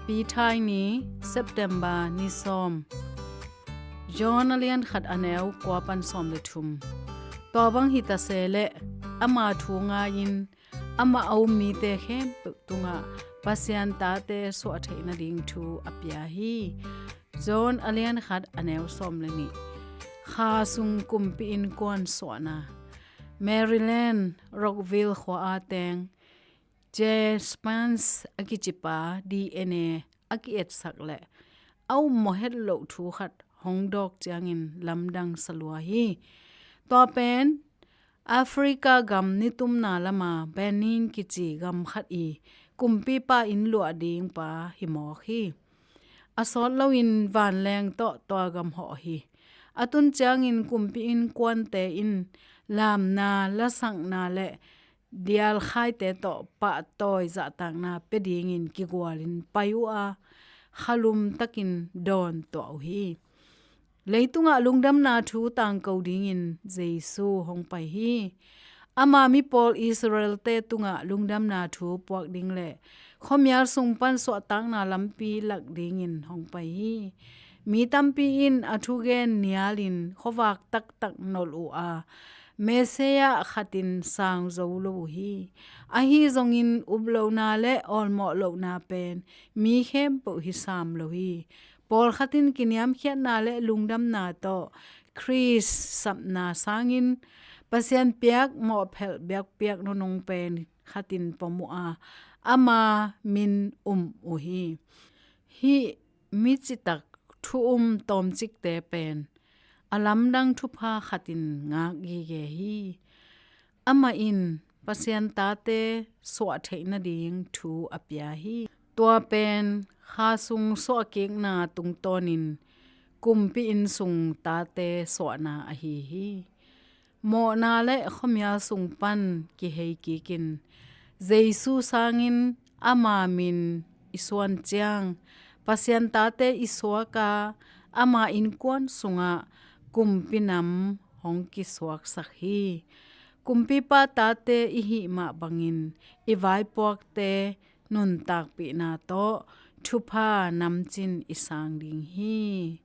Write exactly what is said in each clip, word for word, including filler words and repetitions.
Pi Thai ni, September ni sawm. John a lian khat a neu kua pan sawm le thum. Tua bang hi ta se leh, ama thu ngai-in amah a um mite khempeuh tungah Pasian tate suah theih nading thu a pia hi. John a lian khat a neu sawm le nih. Kha sung kumpi innkuan suahna. Maryland, Rockville khua a teng J. Spence a kicipa D N A a ki-etsak le a ummawh het loh thu khat hong dawk ciangin lamdang salua hi. Tua pen Africa gam nitumna lama Benin kici gam khat i kumpipa inn luah ding pa hi mawk hi. A sawt loin vanleng tawh tua gam hawh hi. A tun ciangin kumpi innkuante in lamna, lasakna le dialkhaite tawh pahtawi zahtakna pia dingin kigualin pai uh a, khalum takin dawn tuah uh hi. Leitungah lungdamna thu tangko dingin Jesu hong pai hi. Ama mipawl Israelte tungah lungdamna thu puak ding le khuamial sung pan suahtakna lampi lak dingin hong pai hi. Mi tampi in a thugen nialin khuavak taktak nolh uh a, Messiah khatin sang zo lo uh hi. Ahi zongin uplohna le awlmawh lohna pen mi khempeuh hi sam lo hi. Pawlkhat in kiniamkhiatna le lungdamna tawh Khrist sapna sangin Pasian piak mawhphelh biakpiak nunung pen khatin pom uh a, ama min um uh hi. Hih mi citak thu um tawmcikte pen a lamdang thupha khatin ngak gige hi. Amah in Pasian tate suah theih nading thu a pia hi. Tua pen kha sung suahkikna tungtawnin kumpi inn sung tate suahna ahi hi. Mawhna le khuamial sung pan kihei kikin Jesu sangin ama min i suan ciang Pasian tate i suak a, ama innkuan sungah kumpi nam hong kisuaksak hi. Kumpipa tate i hih mah bangin i vaipuakte nuntakpihna tawh thupha namcin i sang ding hi.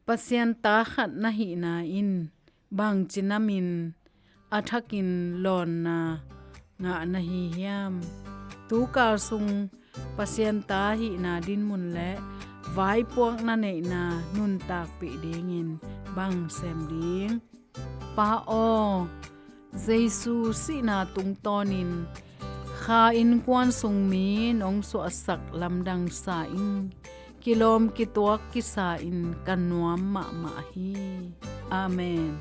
Pasian ta khat na hihna in bangci namin a thakin lawnna ngah na hi hiam? Tukal sung Pasian ta hihna dinmun le vaipuak na neihna nuntakpih dingin bang sem ding? Pa aw, Jesu sihna tungtawnin kha innkuan sung mi nong suahsak lamdang sa in, kilawm kituak kisa in ka nuam mahmah hi. Amen.